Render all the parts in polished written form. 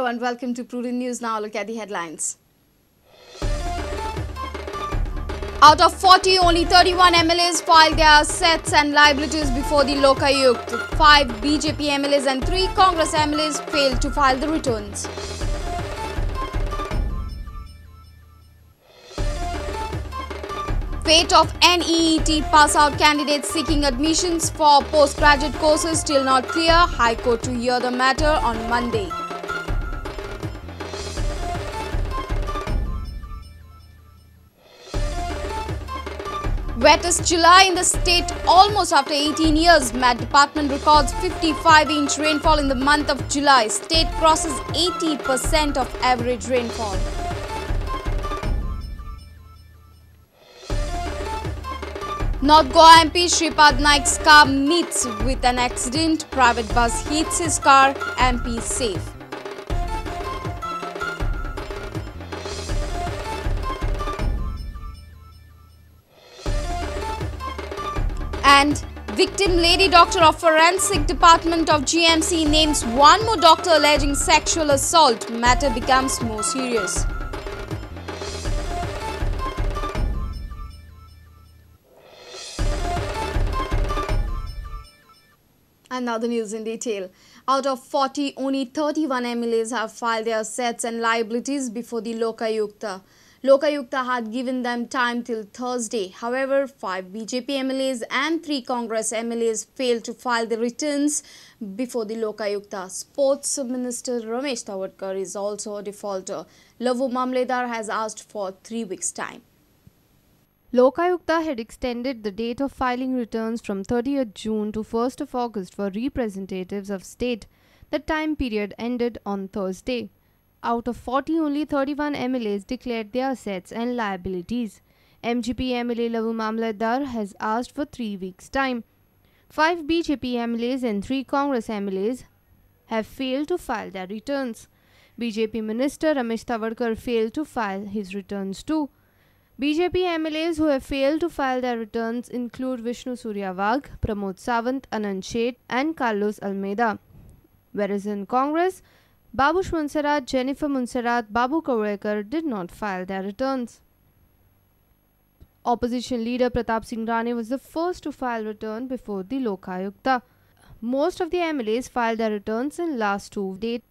and welcome to Prudent News. Now look at the headlines. Out of 40, only 31 MLAs filed their assets and liabilities before the Lokayukta. 5 BJP MLAs and 3 Congress MLAs failed to file the returns. Fate of NEET pass-out candidates seeking admissions for postgraduate courses still not clear. High Court to hear the matter on Monday. Wettest July in the state almost after 18 years. Met Department records 55-inch rainfall in the month of July. State crosses 80% of average rainfall. North Goa MP Shripad Naik's car meets with an accident. Private bus hits his car. MP safe. And victim lady doctor of forensic department of GMC names one more doctor alleging sexual assault. Matter becomes more serious. And now the news in detail. Out of 40, only 31 MLAs have filed their assets and liabilities before the Lokayukta. Lokayukta had given them time till Thursday. However, 5 BJP MLAs and 3 Congress MLAs failed to file the returns before the Lokayukta. Sports Minister Ramesh Tawadkar is also a defaulter. Lavu Mamledar has asked for 3 weeks' time. Lokayukta had extended the date of filing returns from 30th June to 1st of August for representatives of state. The time period ended on Thursday. Out of 40, only 31 MLAs declared their assets and liabilities. MGP MLA Lavu Mamledar has asked for 3 weeks' time. 5 BJP MLAs and 3 Congress MLAs have failed to file their returns. BJP Minister Ramesh Tawadkar failed to file his returns too. BJP MLAs who have failed to file their returns include Vishnu Surya Wagh, Pramod Sawant, Anand Shet and Carlos Almeida. Whereas in Congress, Babush Monserrat, Jennifer Monserrat, Babu Kavlekar did not file their returns. Opposition leader Pratap Singh Rane was the first to file return before the Lokayukta. Most of the MLAs filed their returns in last 2 days.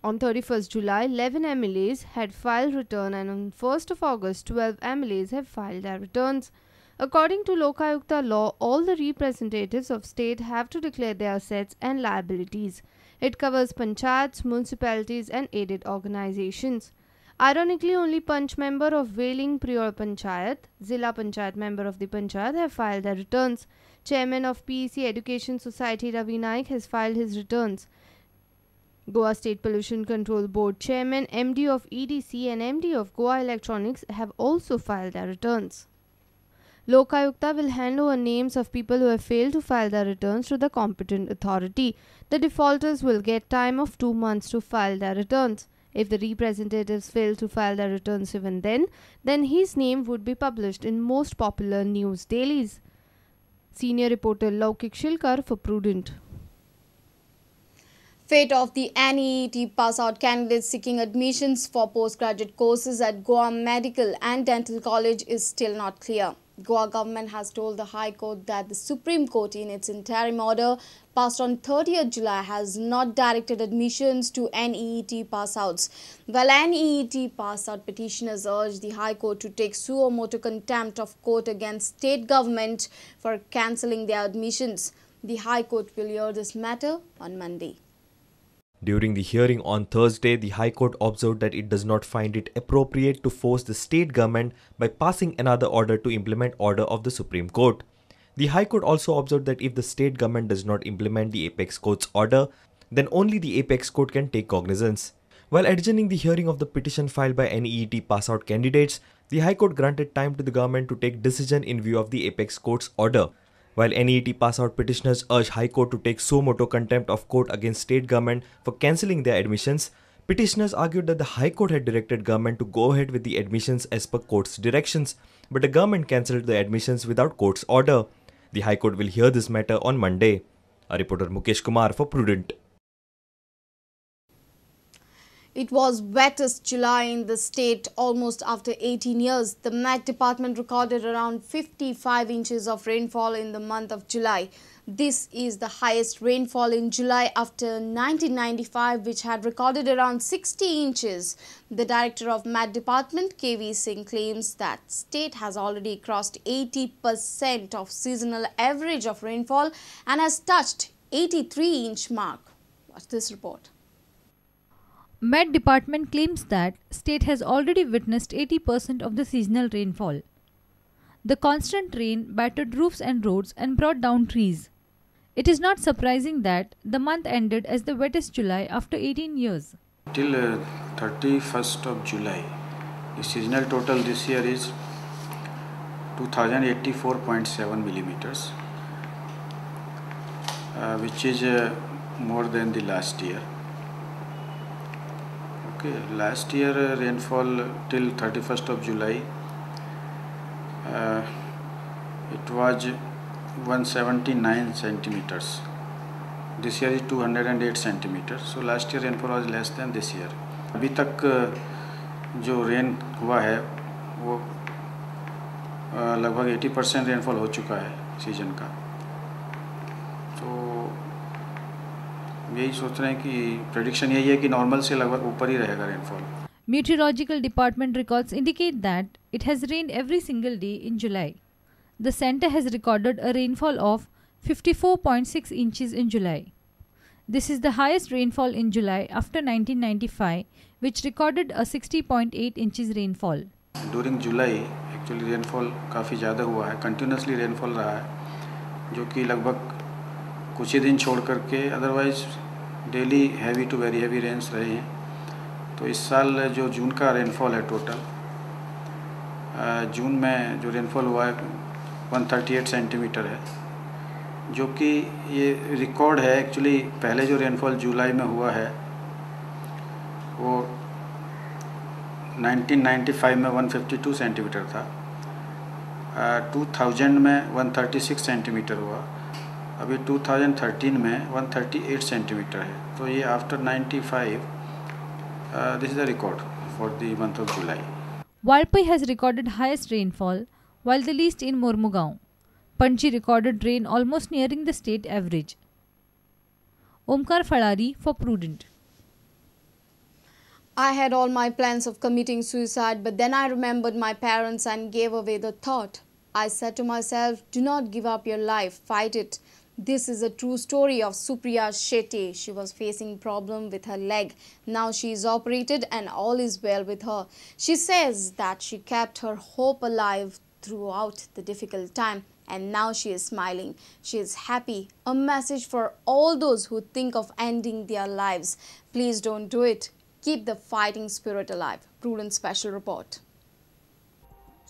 On 31st July, 11 MLAs had filed return and on 1st of August, 12 MLAs have filed their returns. According to Lokayukta law, all the representatives of state have to declare their assets and liabilities. It covers panchayats, municipalities and aided organizations. Ironically, only Panch member of Wailing Prior Panchayat, Zilla Panchayat member of the Panchayat have filed their returns. Chairman of PEC Education Society Ravi Naik has filed his returns. Goa State Pollution Control Board Chairman, MD of EDC and MD of Goa Electronics have also filed their returns. Lokayukta will hand over names of people who have failed to file their returns to the competent authority. The defaulters will get time of 2 months to file their returns. If the representatives fail to file their returns even then his name would be published in most popular news dailies. Senior reporter Laukik Shilkar for Prudent. Fate of the NEET pass-out candidates seeking admissions for postgraduate courses at Goa Medical and Dental College is still not clear. Goa government has told the High Court that the Supreme Court in its interim order passed on 30th July has not directed admissions to NEET pass-outs. While NEET pass-out petitioners urged the High Court to take suo motu contempt of court against state government for cancelling their admissions. The High Court will hear this matter on Monday. During the hearing on Thursday, the High Court observed that it does not find it appropriate to force the state government by passing another order to implement order of the Supreme Court. The High Court also observed that if the state government does not implement the Apex Court's order, then only the Apex Court can take cognizance. While adjourning the hearing of the petition filed by NEET pass-out candidates, the High Court granted time to the government to take decision in view of the Apex Court's order. While NEET pass-out petitioners urge High Court to take suo motu contempt of court against state government for cancelling their admissions, petitioners argued that the High Court had directed government to go ahead with the admissions as per court's directions, but the government cancelled the admissions without court's order. The High Court will hear this matter on Monday. A reporter Mukesh Kumar for Prudent. It was wettest July in the state almost after 18 years. The Met Department recorded around 55 inches of rainfall in the month of July. This is the highest rainfall in July after 1995, which had recorded around 60 inches. The director of Met Department, KV Singh, claims that state has already crossed 80% of seasonal average of rainfall and has touched 83-inch mark. Watch this report. Met Department claims that state has already witnessed 80% of the seasonal rainfall. The constant rain battered roofs and roads and brought down trees. It is not surprising that the month ended as the wettest July after 18 years. Till 31st of July, the seasonal total this year is 2084.7 millimeters, which is more than the last year. Okay, last year rainfall till 31st of July, it was 179 centimeters. This year is 208 centimeters. So last year rainfall was less than this year. अभी तक जो rain हुआ है वो लगभग 80% rainfall हो चुका है season का. तो यही सोच रहे हैं कि प्रेडिक्शन यही है कि नॉर्मल से लगभग ऊपर ही रहेगा rainfall. Meteorological Department records indicate that it has rained every single day in July. The center has recorded a rainfall of 54.6 inches in July. This is the highest rainfall in July after 1995, which recorded a 60.8 inches rainfall. During July, actually rainfall काफ़ी ज़्यादा हुआ है, continuously rainfall रहा है, जो कि लगभग कुछ ही दिन छोड़ करके otherwise daily heavy to very heavy rains रहे हैं. तो इस साल जो जून का रेनफॉल है टोटल, जून में जो रेनफॉल हुआ है 138 सेंटीमीटर है, जो कि ये रिकॉर्ड है. एक्चुअली पहले जो रेनफॉल जुलाई में हुआ है वो 1995 में 152 सेंटीमीटर था, 2000 में 136 सेंटीमीटर हुआ, अभी 2013 में 138 सेंटीमीटर है. तो ये after 95 this is the record for the month of July. Valpoi has recorded highest rainfall, while the least in Mormugao. Panchi recorded rain almost nearing the state average. Omkar Falari for Prudent. I had all my plans of committing suicide, but then I remembered my parents and gave away the thought. I said to myself, do not give up your life, fight it. This is a true story of Supriya Shetty. She was facing problem with her leg. Now she is operated and all is well with her. She says that she kept her hope alive throughout the difficult time and now she is smiling. She is happy. A message for all those who think of ending their lives. Please don't do it. Keep the fighting spirit alive. Prudent Special Report.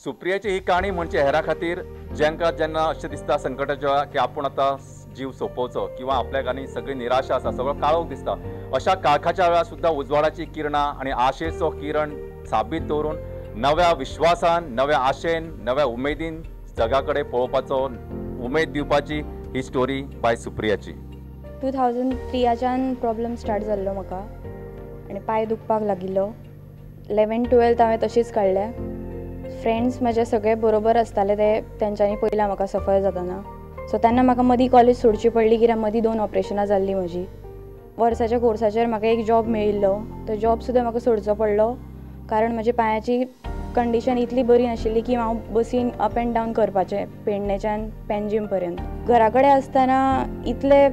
सुप्रियाची ही काणी म्हणजे हेरा खातीर जांकां जेन्ना अशें दिसता संकटाच्या वेळार की आपूण आतां जीव सोंपोवचो किंवा आपल्याक आनी सगळी निराशा आसा, सगळो काळोख दिसता, अशा काळखाच्या वेळार सुद्दां उजवाडाची किरणां आनी आशेचो किरण साबीत दवरून नव्या विश्वासान, नव्या आशेन, नव्या उमेदीन जगा कडेन पळोवपाचो उमेद दिवपाची ही स्टोरी बाय सुप्रियाची. 2003च्यान प्रॉब्लम स्टार्ट जाल्लो म्हाका आनी पांय दुखपाक लागिल्लो. 11th 12th हांवें तशीच काडल्या. फ्रेंड्स म्हजे सगळे बरोबर आसताले, ते तेंच्यांनी पयला म्हाका सफर जाताना. सो तेन्ना म्हाका मदीं कॉलेज सोडची पडली कित्याक मदीं 2 ऑपरेशनां जाल्लीं म्हजी. वर्साच्या कोर्साचेर म्हाका एक जॉब मेळिल्लो, तो जॉब सुद्दां म्हाका सोडचो पडलो कारण म्हज्या पांयाची कंडिशन इतली बरी नाशिल्ली की हांव बसीन अप एंड डावन करपाचें पेडणेच्यान पेंजीम पर्यंत. घरा कडेन आसतना इतले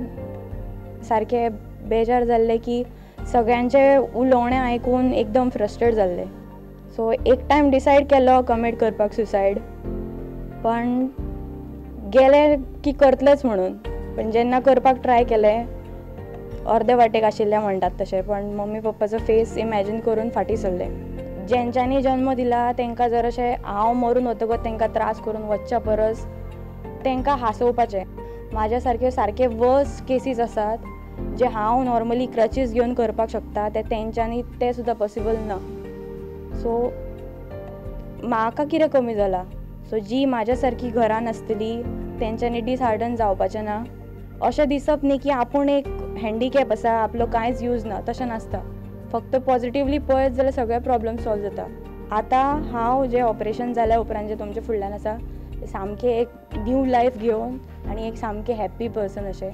सारके बेजार जाल्ले की सगळ्यांचें उलोवणें आयकून एकदम फ्रस्ट्रेट जाल्लें. सो एक टायम डिसायड केलो कमीट करपाक सुसायड, पण गेले की करतलेच म्हणून. पण जेन्ना करपाक ट्राय केलें अर्दे वाटेक आशिल्लें म्हणटात तशें, पण मम्मी पप्पाचो फेस इमॅजीन करून फाटीं सरलें. जेंच्यांनी जन्म दिला तांकां जर अशें हांव मरून वतकच तांकां त्रास करून वचच्या परस तांकां हांसोवपाचें. म्हाज्या सारक्यो सारके वर्स केसीस आसात जे हांव नॉर्मली क्रचीस घेवन करपाक शकता, ते तेंच्यांनी ते सुद्दां पॉसिबल ना. सो म्हाका कितें कमी जालां? सो जी म्हाज्या सारकी घरान आसतली तेंच्यांनी डिसहार्टन जावपाचें ना. अशें दिसप न्ही की आपूण एक हँडिकॅप आसा, आपलो कांयच यूज ना, तशें नासता. फक्त पॉझिटिवली पळयत जाल्यार सगळे प्रॉब्लम सॉल्व जाता. आतां हांव जें ऑपरेशन जाल्या उपरांत जें तुमच्या फुडल्यान आसा सामकें एक न्यू लायफ घेवन आनी एक सामकें हॅप्पी पर्सन अशें.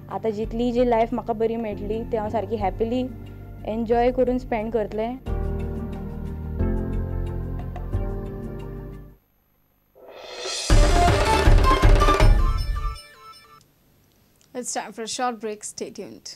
आतां जितली जी लायफ म्हाका बरी मेळटली ती हांव सारकी हॅपिली एन्जॉय करून स्पेंड करतलें. It's time for a short break. Stay tuned.